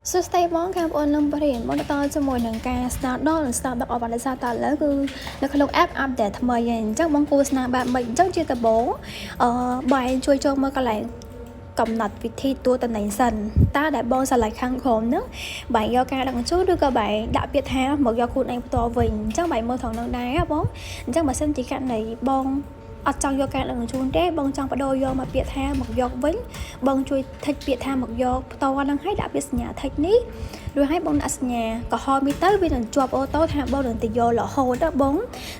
សួស្តីបងខាងបងអូននឹងបរៀនបងបន្តជាមួយនឹងការស្នើដល់និងស្នើដឹកអវ៉ាន់ដោយសារតើឥឡូវគឺនៅក្នុង app update ថ្មីហើយអញ្ចឹងបងគួរស្នើបែបម៉េចអញ្ចឹងជាដំបូងអឺបងឯងជួយចូលមើលកន្លែងកំណត់វិធីទួតំណែងសិនតើដែលបង select ខាងក្រោមហ្នឹងបែងយកការដឹកជញ្ជូនឬក៏បែងដាក់ពាក្យថាមកយកខ្លួនឯងផ្ទាល់វិញអញ្ចឹងបែងមើលត្រង់ហ្នឹងដែរបងអញ្ចឹងបើសិនជាករណីបងអត់ចង់យកការដឹកជញ្ជូនទេបងចង់បដូរយកមកពាក្យថាមកយកវិញបងជួយ tick ពាក្យថាមកយកផ្ទាល់ហ្នឹងហើយដាក់ពាក្យសញ្ញា tick នេះរួចហើយបងដាក់សញ្ញាក្រហមនេះទៅវានឹងជាប់ auto ថាបងនឹងទៅយករហូតដល់បង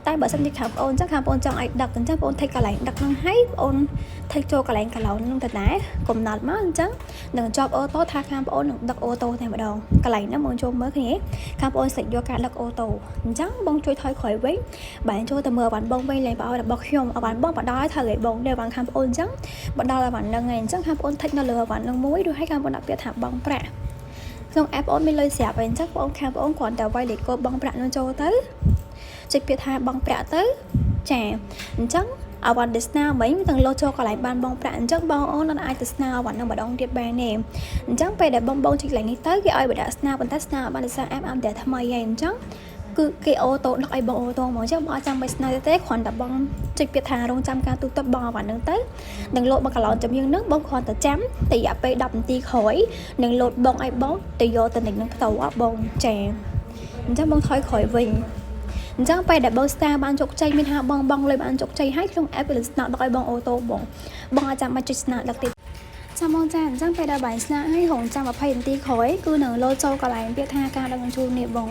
តែបើសិនជាខាងបងអូនចឹងខាងបងអូនចង់ឲ្យដឹកអញ្ចឹងបងអូន tick កន្លែងដឹកហ្នឹងហើយបងអូន tick ចូលកន្លែងកន្លោនហ្នឹងទៅដែរកំណត់មកអញ្ចឹងនឹងជាប់ auto ថាខាងបងអូននឹងដឹក auto តែម្ដងកន្លែងហ្នឹងបងចូលមើលគ្នាខាងបងអូនសេចយកការដឹក auto អញ្ចឹងបងជួយថយក្រោយវិញបែរចូលទៅមើលអវ៉ាន់បងវិញលែងបើរបស់ខ្ញុំអវ៉ាន់បងបដល់ឲ្យត្រូវឲ្យបងដែរអវ៉ាន់ខាងបងអូនអញ្ចឹងបដល់អវ៉ាន់ហ្នឹងហើយអញ្ចឹងខាងបងអូន tick នៅលើអវ៉ាន់ហ្នឹងមួយរួចហើយខាងបងអូនដាក់ពាក្យថាបងប្រាក់ក្នុង app អូនមានលុយស្រាប់ហើយអញ្ចឹងបងខាងបងអូនគ្រាន់តែវាយលេខកូដបងប្រាក់នឹងចូលទៅចុចពាក្យថាបងប្រាក់ទៅចាអញ្ចឹងអវ៉ាន់ដែលស្នើមិញទាំងលោតចូលកន្លែងបានបងប្រាក់អញ្ចឹងបងអូនអត់អាចទៅស្នើអវ៉ាន់នឹងម្ដងទៀតបានទេអញ្ចឹងពេលដែលបងបងចុចកន្លែងនេះទៅគេឲ្យបដាក់ស្នើប៉ុន្តែស្នើបានដោយសារ app update ថ្មីហើយអញ្ចឹងគឺគេ auto ដឹកឲ្យបង auto ហ្មងអញ្ចឹងបងអត់ចាំបាច់ស្នើទេគ្រាន់តែបងចុចពាក្យថារងចាំការទូទាត់បងអវ៉ាន់នឹងទៅនឹងលោតមកកន្លងចំយើងនឹងបងគ្រាន់តែចាំតែរយៈពេល10នាទីក្រោយនឹងលោតបងឲ្យបងទៅយកទៅនឹងផ្ទាល់បងចាអញ្ចឹងបងថយក្រោយវិញអញ្ចឹងពេលដែលបងស្តាបានជោគជ័យមានថាបងបងលុយបានជោគជ័យហើយក្នុង app វានឹងស្នើដឹកឲ្យបង auto បងបងអាចចាំបាច់ចុចស្នើដឹកទៀតចាំបងចាអញ្ចឹងពេលដែលបាយស្នាក់ហើយរងចាំ20នាទីក្រោយគឺនឹងលោតចូលកន្លែងពាក្យថាការដឹកជញ្ជូននេះបង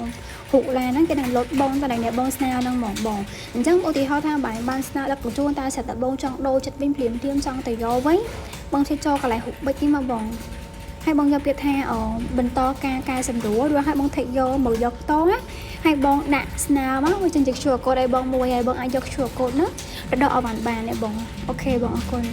ហ៊ុឡានហ្នឹងគេនឹងលោតបងតែអ្នកបងស្នើហ្នឹងហ្មងបងអញ្ចឹងឧទាហរណ៍ថាបាយបានស្នើដឹកជញ្ជូនតែស្រាប់តែបងចង់ដូរចិត្តវិញភ្លាមភ្លាមចង់ទៅយកវិញបងជិះចូលកន្លែងហ៊ុបិចនេះមកបងហើយបងយកពាក្យថាបន្តការកែសម្រួលរួចហើយបង tick យកមកយកផ្ទាល់ណាហើយបងដាក់ស្នើមកវាចេញជា QR code ឲ្យបងមួយហើយបងអាចយក QR code ហ្នឹងទៅដកអវ៉ាន់បានទេបង OK បងអរគុណ។